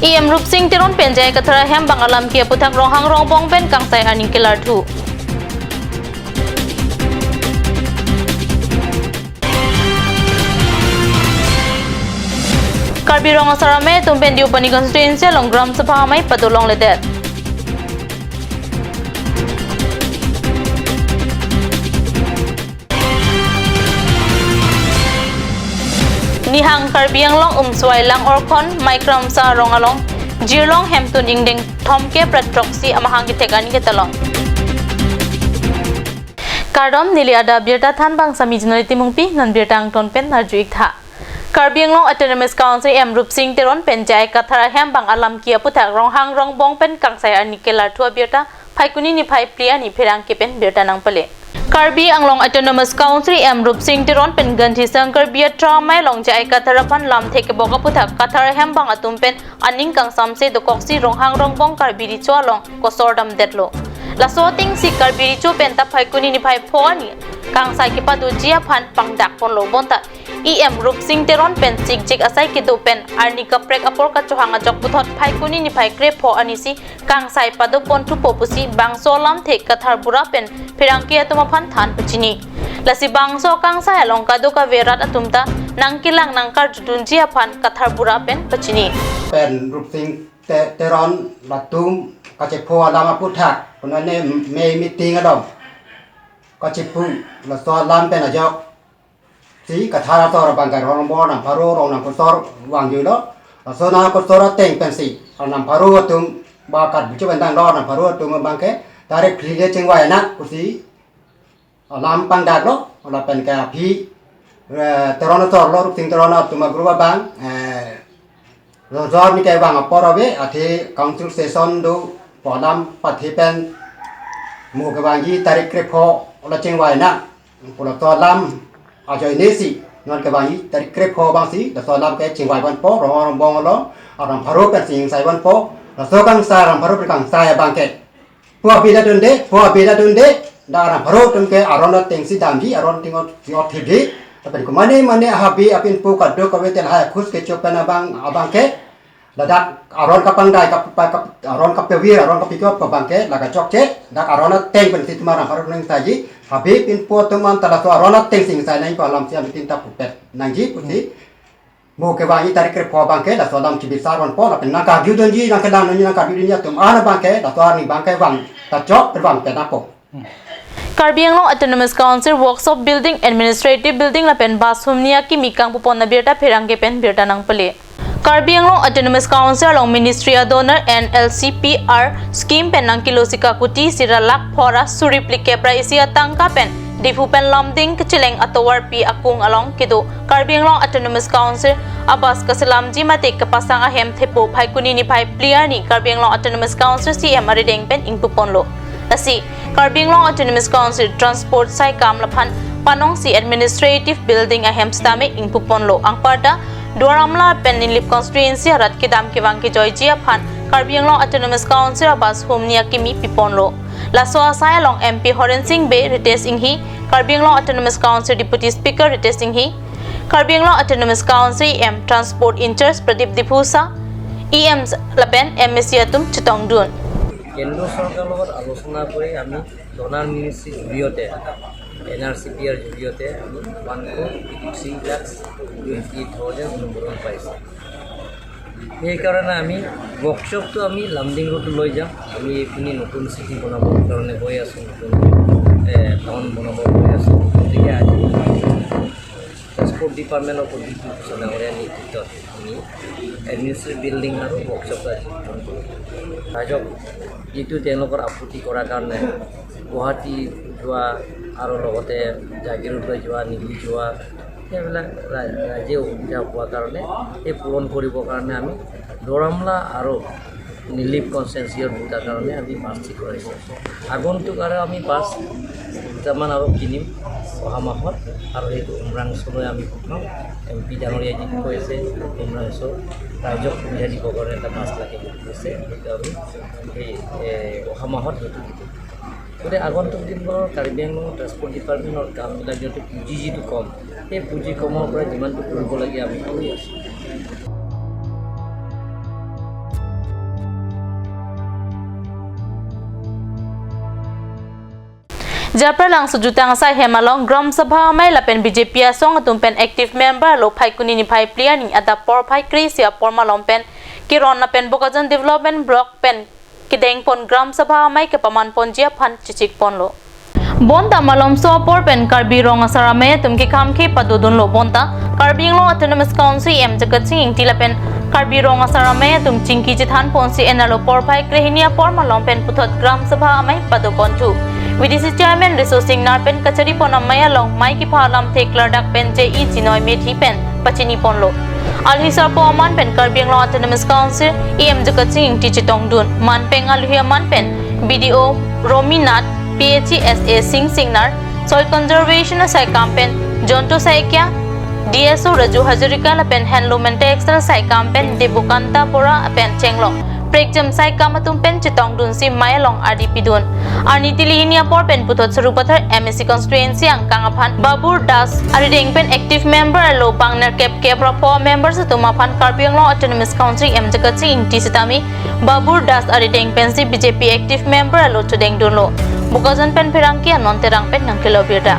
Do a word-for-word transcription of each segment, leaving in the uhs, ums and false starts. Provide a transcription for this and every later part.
E M Rupsing Teron pen J I Kathar ahem bang alam ke aputhak Ronghang Rongbong pen kangsai arni kelarthu. Karbi Rong Asar Amei atum pen Deopani constituency along Gram Sabha amei pado longledet. Nihang Karbi Anglong Umswai Langorkhon Maikramsa Rong along jirlong hemtun ingdeng thomkep ra throksi amahang kethek arni ketalong. Kardom, neli adap birta thanbang Sami Jinoli Timungpi, non birta angton pen arju-ik tha. Karbi Anglong Autonomous Council E M Rupsing Teron pen J I Kathar ahem bang alam ke aputhak Ronghang Rongbong pen kangsai arni kelarthu abirta Phaikuni niphai phli arni pherangke pen birta nangpale. Karbi Anglong Autonomous Council E M Rupsing Teron pen Gandhi Sankarbi Atra Amei along J I Kathar aphan lamthe kebok aputhak Kathar ahem bang atum pen aning kangsamse dokoksi Ronghang Rongbong Karbi Recho along kosor damdetlo. Laso atengsi Karbi Recho pen ta Phaikuni niphai pho arni kangsai kepadoji aphan pangdak ponlo bonta E M Rupsing Teron pen chikjik asai kedo pen arni kaprek apor kachohang ajok puthot Phaikuni niphai krepho arnisi kangsai padoponthupo pusi bangso lamthe Kathar bura pen pherangke atum aphan than pachini. Lasi bangso kangsai along kadokave rat atum ta nangkelang nangkarjudunji aphan Kathar bura pen pachini. Pen Rupsing Te-, Teron latum kachepho alam aputhak, punane me meeting along kachepu, laso alam pen ajok si Kathar asor abang ke Rongbong nang pharo rong nang kosor vangjuilo. Laso nang kosor ateng pensi nang pharo atum ba kat buchu bentang do nang pharo atum abang ke tarik phli le chingvai nang pusi alam pangdaklo, lapen ke aphi, eh, Teron asor lo, Rupsing Teron atum agrup abang, eh, lojor ni kevang apor ave, athe council session do, pu alam pathe pen mo kevangji tarik krepho la chingvai nang, pu laso alam ajoinesi non kevangji tarik krepho abangsi laso alam ke chingvai vanpo, Ronghang Rongbong along aram pharo pensi ingsai vanpo, laso kangsai aram pharo pen kangsai abang ke pu abi ta dunde, pu abi ta dunde, dak aram pharo atum ke aron atengsi damji, aron ateng ot-, si othipji. Lapen ke mane mane ahabi apin pu kadokave tel hai khus kecho pen abang, abang ke ladak aron kapangdai kap-, pa-, kap-, aron kapevir, aron kapikop abang ke la kachokche, dak aron ateng pensi atum aram pharo nangsaiji, habi apin pu atum an ta laso aron atengsi ingsai nang pu alam si abitin ta pupet nangji pusi. Mo kevangji tarik krepho abang ke laso alam chibisar vanpo, lapen nangkarjudunji, nangkelang nangji, nangkarjudunji atum an abang ke laso arni abang ke vang ta chok pen vang pen apo. Karbi Anglong Autonomous Council Workshop Building, Administrative Building lapen bus humni akimi kangpupon abirta pherangke pen birta nangpale. Karbi Anglong Autonomous Council along Ministry a-donor N L C P R scheme pen nangkelo sika kuti sira lakh phora suri phlikep ra isi atangka pen Diphu pen Lumding kecheleng atovarpi akung along kedo Karbi Anglong Autonomous Council a-bus kaselamji mate kepasang ahem thepo Phaikuni niphai phli arni Karbi Anglong Autonomous Council C M arideng pen ingpuponlo. Lasi Karbi Anglong Autonomous Council Transport saikam laphan panongsi Administrative Building ahem sitame ingpuponlo. Anparta Duar Amla pen Nilip constituency arat kedam kevang kejoiji aphan Karbi Anglong Autonomous Council a-bus humni akimi piponlo. Laso asai along M P Horen Sing Bey, Ritesh Enghi, Karbi Anglong Autonomous Council Deputy Speaker Ritesh Enghi, Karbi Anglong Autonomous Council E M Transport in-charge Pradip Diphusa, E M lapen M A C atum chetongdun. কেন্দ্ৰ চৰকাৰৰ লগত আলোচনা কৰি আমি ডনাৰ মিনিষ্ট্ৰীৰ জৰিয়তে, N R C P R জৰিয়তে আমি ওৱান ক্ৰ'ৰ ছিক্সটি লাখ টুৱেণ্টি এইট থাউজেণ্ড অনুমোদন পাইছোঁ। সেইকাৰণে আমি ৱৰ্কশ্বপটো আমি লামডিং ৰোডত লৈ যাম। আমি এইখিনি নতুন চিটি বনাবৰ কাৰণে গৈ আছোঁ, নতুন, এ, টাউন বনাবৰ গৈ আছোঁ। গতিকে আজি ট্ৰেন্সপৰ্ট ডিপাৰ্টমেণ্টৰ প্ৰদীপ ভূষণ ডাঙৰীয়া নেতৃত্বত আমি এডমিনিষ্ট্ৰেটিভ বিল্ডিং আৰু ৱৰ্কশ্বপ আজি উদ্বোধন কৰিলোঁ। ৰাইজক যিটো তেওঁলোকৰ আপত্তি কৰাৰ কাৰণে গুৱাহাটী যোৱা আৰু লগতে জাগিৰোডলৈ যোৱা, নিগনি যোৱা, সেইবিলাক ৰা-, ৰাইজে অসুবিধা পোৱাৰ কাৰণে সেই পূৰণ কৰিবৰ কাৰণে আমি দৰামলা আৰু নিলিপ কনষ্টিটুৱেঞ্চিৰ দুটাৰ কাৰণে আমি বাছ ঠিক কৰিছোঁ। আগন্তুক আৰু আমি বাছ দুটামান আৰু কিনিম অহা মাহত, আৰু সেইটো উমৰাংচুলৈ আমি পঠাম। এম পি ডাঙৰীয়াই যিটো কৈছে, উমৰাংচু ৰাইজক সুবিধা দিবৰ কাৰণে এটা বাছ লাগে বুলি কৈছে, সেইটো আমি এই, এ, অহা মাহত সেইটো দিম। গতিকে আগন্তুক দিনবোৰৰ কাৰ্বি আংলঙৰ ট্ৰেন্সপৰ্ট ডিপাৰ্টমেণ্টৰ কামবিলাক যিহেতু পুঁজি যিটো কম, সেই পুঁজি কমৰ পৰা যিমানটো কৰিব লাগে আমি কৰি আছোঁ। Japralangso jutang asai hem along Gram Sabha amei lapen B J P asong atum pen active member alo Phaikuni niphai phli arni adap porphai kre-isi apor malom pen Kiron lapen Bokajan Development Block pen kedengpon Gram Sabha amei kepamanponji aphan chechikponlo. Bonta malomso apor pen Karbi Rong Asar Amei atum kekhamkhe padodunlo bonta Karbi Anglong Autonomous Council E M Jagat Sing Ingti lapen Karbi Rong Asar Amei atum chingki chethanponsi enalo porphai krehini apor malom pen puthot Gram Sabha amei padoponthu. V D C Chairman Riso Singnar pen kacharipon amei along mei kepha alamthe klardak pen J E Jinoi Methi pen pachiniponlo. Alohi sarpo aman pen Karbi Anglong Autonomous Council E M Jagat Sing Ingti chetongdun. Manpeng alohi aman pen B D O Romi Nath, P H E S A Sing Singnar, Soil Conservation asai kam pen Jonto Saikia, D S O Raju Hazarika lapen Handloom and Textile asai kam pen Debokanta Bora pen chenglok prekjam sai kam atum pen chetongdunsi mei along ardi pidun. Arni tili hini apor pen puthot Sarupathar M A C constituency angkang aphan Babur Das arideng pen active member alo bang nerkep kep ra pho members atum aphan Karbi Anglong Autonomous Council E M Jagat Sing Ingti sitame Babur Das arideng pensi B J P active member alo chodengdunlo. Bokajan pen pherangke Anon Terang pen nangkelo birta.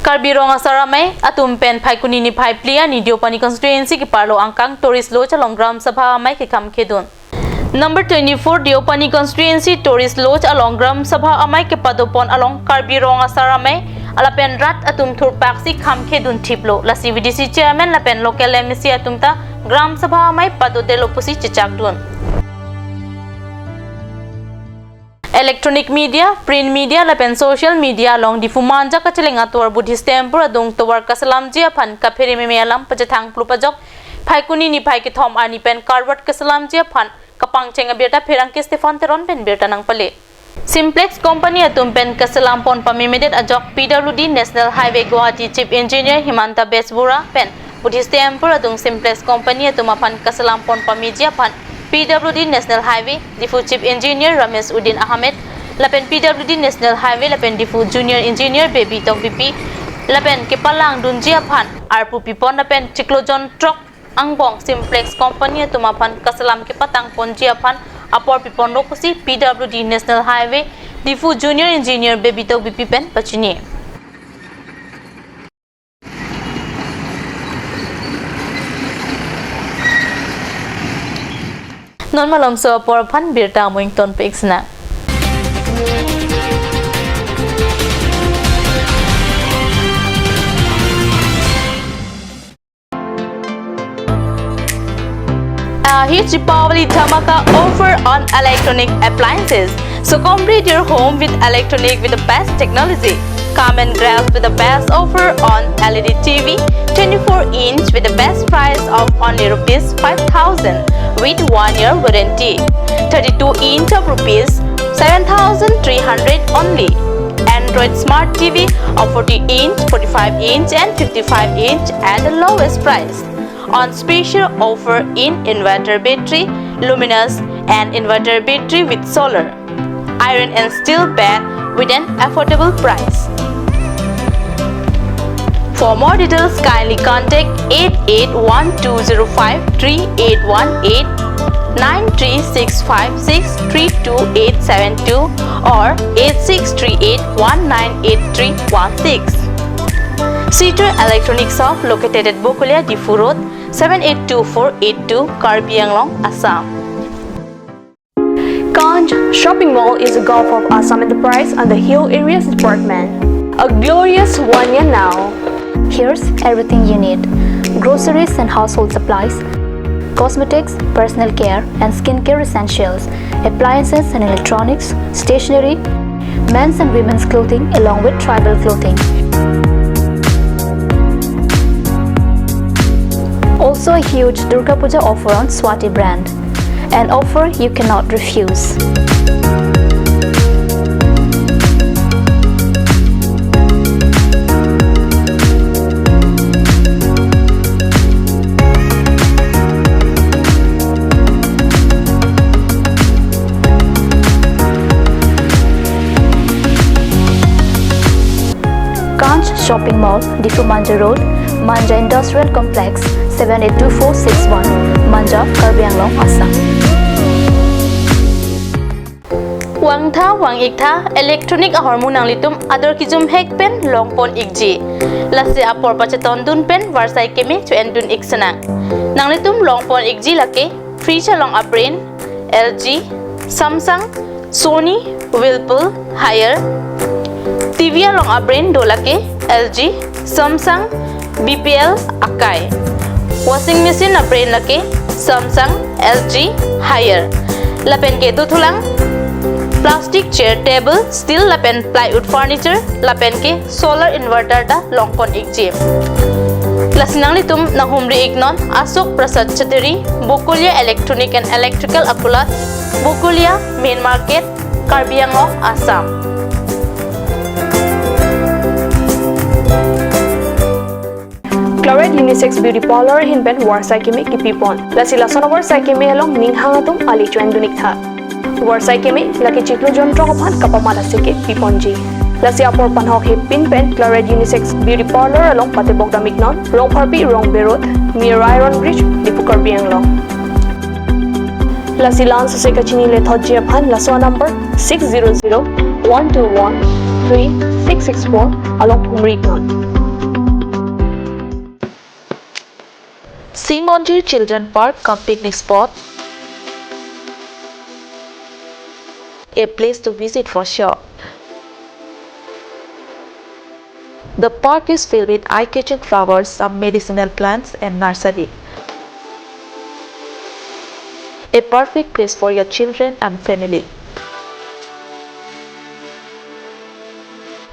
Karbi Rong Asar Amei atum pen Phaikuni niphai phli arni Deopani constituency keparlo angkang Tourist Lodge along Gram Sabha amei kekhamkhedun. Number twenty-four Deopani constituency Tourist Lodge along Gram Sabha amei kepadopon along Karbi Rong Asar Amei lapen rat atum thurpaksi khamkhedun thiplo. Lasi V D C Chairman lapen local M A C atum ta Gram Sabha amei padodelo pusi chechakdun. Electronic media, print media lapen social media along Diphu Manja kacheleng atovar Buddhist temple adung tovar kaselamji aphan kaphere meme alam pachethang plup ajok Phaikuni niphai kethom arni pen karwat kaselamji aphan kapangcheng abirta pherangke Stephen Teron pen birta nangpale. Simplex Company atum pen kaselampon pamemedet ajok P W D National Highway Guwahati Chief Engineer Himanta Biswa Bura pen Buddhist temple adung Simplex Company atum aphan kaselampon pameji aphan P W D National Highway Diphu Chief Engineer Ramesh Uddin Ahmed lapen P W D National Highway lapen Diphu Junior Engineer Baby Tokbipi lapen kepalangdunji aphan arpu pipon lapen chiklo jon truck angbong Simplex Company atum aphan kaselam kepatangponji aphan apor piponlo pusi P W D National Highway Diphu Junior Engineer Baby Tokbipi pen pachini. Non malomso apor aphan birta amoington peksna. A huge Deepavali Dhamaka offer on electronic appliances. So complete your home with electronic with the best technology. Come and grab with the best offer on L E D T V, twenty-four inch with the best price of only rupees five thousand with one year warranty. Thirty-two inch of rupees seven thousand three hundred only. Android Smart T V of forty inch, forty-five inch and fifty-five inch at the lowest price. On special offer in inverter battery, luminous and inverter battery with solar, iron and steel bed with an affordable price. For more details, kindly contact eight eight one two zero five three eight one eight, nine three six five six three two eight seven two or eight six three eight one nine eight three one six. Cedar Electronic Shop located at Bokolia, Diphu Road, seven eight two four eight two, Karbi Anglong, Assam. Kanj Shopping Mall is a Gulf of Assam Enterprise and the Hill Areas Department. A glorious one year now. Here's everything you need: groceries and household supplies, cosmetics, personal care and skincare essentials, appliances and electronics, stationery, men's and women's clothing along with tribal clothing. Also a huge Durga Puja offer on Swati brand. An offer you cannot refuse. Kanj Shopping Mall, Diphu Manja Road, Manja Industrial Complex, seven eight two four six one, Manja, Karbi Anglong, Assam. One Vangtha vang-iktha electronic ahormu nanglitum ador kejum hek pen longpon-ikji. Lasi apor pachetondun pen varsai keme cho-endun-ik sinang. Nanglitum longpon-ikji lake fridge along a-brand L G, Samsung, Sony, Whirlpool, Haier. T V along a-brand do lake L G, Samsung, B P L, Akai. Washing machine a-brand lake Samsung, L G, Haier. Lapen ke dothulang plastic chair, table, steel lapen plywood furniture, lapen ke solar inverter ta longpon-ikji. Lasi nanglitum nanghumri-iknon Ashok Prasad Chattery, Bokolia Electronic and Electrical akulat, Bokolia Main Market, Karbi Anglong, Assam. Claret Unisex Beauty Parlour ahin pen varsai keme kipipon. Lasi lason avarsai keme along ning hang atum ale cho-endun-iktha. Varsai keme lake chiklo jon throk aphan kapamat aseke piponji. Lasi apor panhok hepin pen Claret Unisex Beauty Parlour along patebok dam-iknon, Rongpharpi Rongbe Road, near Iron Bridge, Diphu, Karbi Anglong. Lasi la-an sose kachini lethotji aphan laso number six zero zero one two one three six six four along humri-iknon. Singmonjir Children Park cum picnic spot, a place to visit for sure. The park is filled with eye-catching flowers, some medicinal plants and nursery. A perfect place for your children and family.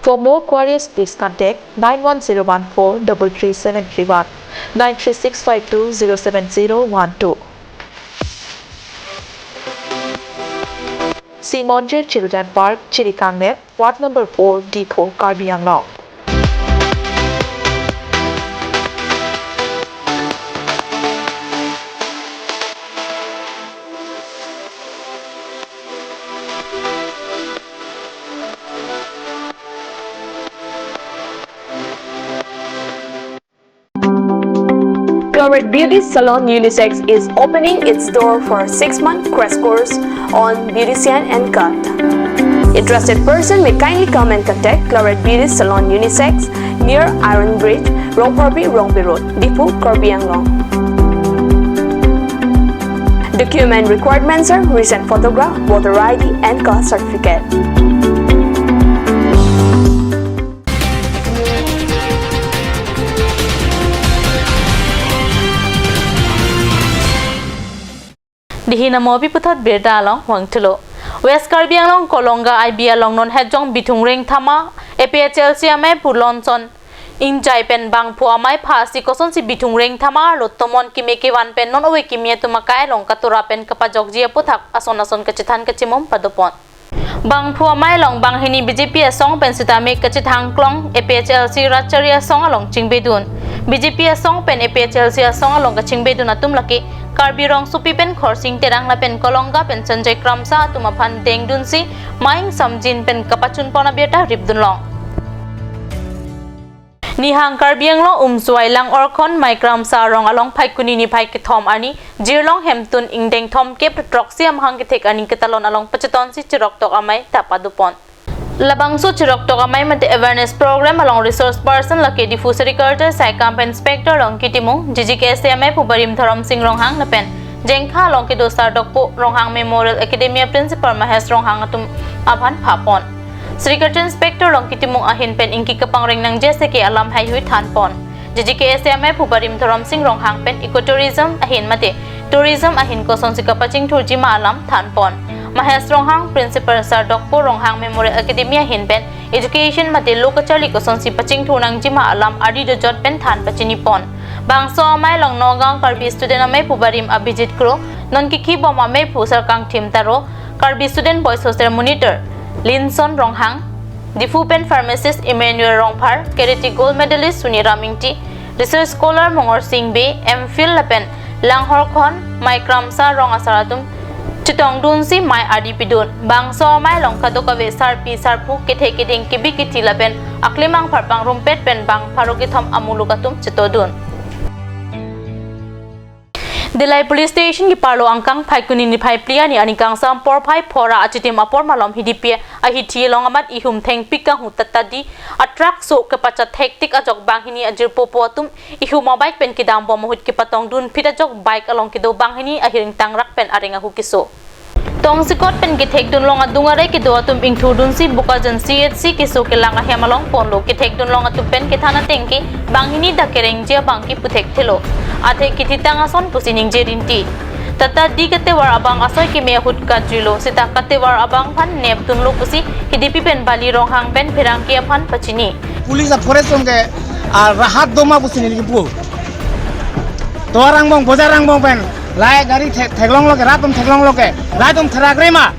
For more queries, please contact nine one zero one four double three seven three one, nine three six five two zero seven zero one two. Singmonjir Children Park, Chirikangnep, Ward number four, Diphu, Karbi Anglong. Claret Beauty Salon Unisex is opening its door for six-month crash course on beautician and cut. Interested person may kindly come and contact Claret Beauty Salon Unisex near Iron Bridge, Rongpharpi Rongbe Road, Diphu, Karbi Anglong. Document requirements are recent photograph, voter I D and caste certificate. Dihin amopi puthot birta along vangthulo. West Karbi Anglong Kolonga I B along non hejong bithung rengthama A P H L C amei pu lonson ingjai pen bangphu amei phasi kosonsi bithung rengthama arlo tomon keme kevan pen non ove kimi atum akai along katura pen kapajokji aputhak ason ason kachethan kachimum padopon. Bangphu amei along banghini B J P asong pen sitame kachethang klong A P H L C Ratchari asong along chingbedun. B J P asong pen A P H L C asong along kachingbedun atum lake Karbi Rongsopi pen Khorsing Terang lapen Kolonga pen Sanjay Kramsa atum aphan dengdunsi maing samjin pen kapachunpon abirta ripdunlong. Nihang Karbi Anglong Umswai Langorkhon Mai Kramsa arong along Phaikuni niphai kethom arni jirlong hemtun ingdeng thomkep throksi amahang kethek arni ketalon along pachetonsi chiroktok amei ta padopon. Labangso chiroktok amei mate awareness program along resource person lake Diphu Sericulture Saikam pen Inspector Rongki Timung, G G K S A amei pu Barim Dhorom Sing Ronghang lapen Jengkha along kedo Sar Dokpo Ronghang Memorial Academy a Principal Mahesh Ronghang atum aphan phapon. Sericulture Inspector Rongki Timung ahin pen ingki kapangreng nangji aseke alam heihui thanpon. G G K S A amei pu Barim Dhorom Sing Ronghang pen ecotourism ahin mate tourism ahin kosonsi kapachingthurji ma alam thanpon. Mahesh Ronghang, Principal Sar Dokpo Ronghang Memorial Academy ahin pen education mate lo kacharli kosonsi pachingthur nangji ma alam ardi dojot pen than pachinipon. Bangso amei along Nagaon Karbi Student amei pu Barim Abhijit Kro, non kikhi bom amei pu Sarkangthim Taro, Karbi Student Boys Hostel Monitor Linson Ronghang, Diphu pen pharmacist Emmanuel Rongphar, karate gold medalist Suniram Ingti, research scholar Mongor Sing Bey, M Phil lapen Langorkhon Mai Kramsa rong asar atum chetongdunsi mei ardi pidun. Bangso amei along kadokave sarpi sarpo kethe keding kebi kethe lapen aklimang pharpang rumpet pen bang pharo kethom amuluk atum chetodun. Dillai Police Station keparlo angkang Phaikuni niphai phli arni aningkang Sampor phai phora achitim apor malom Hidipi ahithi along amat ihum thengpi kanghu Tata D atruck so kepachat thektik ajok banghini ajirpo po atum ihum abike pen kedam bom ahut kepatong dunphit ajok bike along kedo banghini ahiring tangrak pen areng ahu keso. Tongsekot pen kethek dunlong adung are kedo atum ingthur dunsi Bokajan C H C keso kelang ahem along ponlo. Kethek dunlong atum pen kethan ateng ke banghini dak kerengji abang ke puthek thelo. Athe kethitang ason pusi ningje rinti. Tata D katovar abang asoi keme ahut kajui lo, seta katovar abang aphan nep dunlo pusi Hidipi pen Bali Ronghang pen pherangke aphan pachini. Police a forest atum ke, ah, rahat doma pusi neli kipu. Tovar angbong, bojar angbong pen, lahai gari thek-, theklonglo ke, rat atum theklonglo ke, lahai atum therak re ma.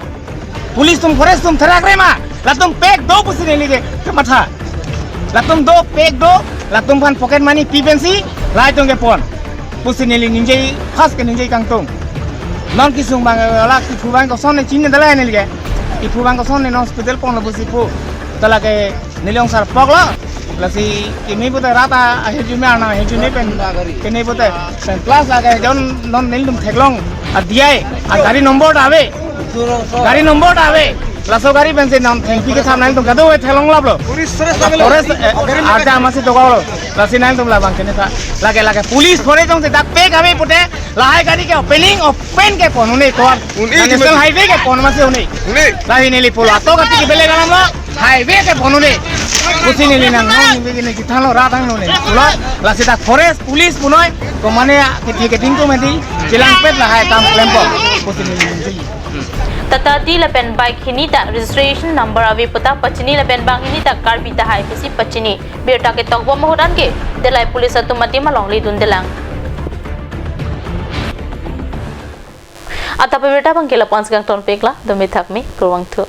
Police atum, forest atum therak re ma. Latum pek do pusi neli ke, kematha. Latum dopik do, latum aphan pocket money pi pensi, lahai atum kepon. Pusi neli ningje, first ke ningje kangtung. Non kesung abang, eh, la kephu abang koson ne chinine dalai neli ke. Kephu abang koson ne non hospital ponlo pusi pu. Tala ke neli ongsar poklo. Lasi keme pute rat ahirjume arnam ahirjume pen. Keme pute pen plus lake jon non nelitum theklong. A D I, a gari number ta ave. Gari number ta ave. Laso gari pensi non thengpi kethap nangtum kado theklong laplo. Forest, eh, arja masi dokoklo. Lasi nangtum labang kene tha. Lake, lake police forest jongsi dak pek ave pute lahai gari ke opening, open kepon un-e tovar. Un-e, National Highway kepon masi un-e. Un-e. Lahi neli pulo ato kati ke bele galam lo. Highway kepon un-e. Pusi neli nang nang neli neli kithalo rat ang un-e. Pulo lasi dak forest police punoi. Komane kethe keding komedi. Chelangpet lahai kam klempon. Pusi neli neli. Tata D lapen bike hini ta registration number ave puta pachini lapen banghini ta Karbi tahai pusi pachini. Birta ketok bom ahut anke Dillai police atum adim along ledundelang. Adap abirta abang ke lapu-an si kangtonpiklo, dome thakme, kurvangthu.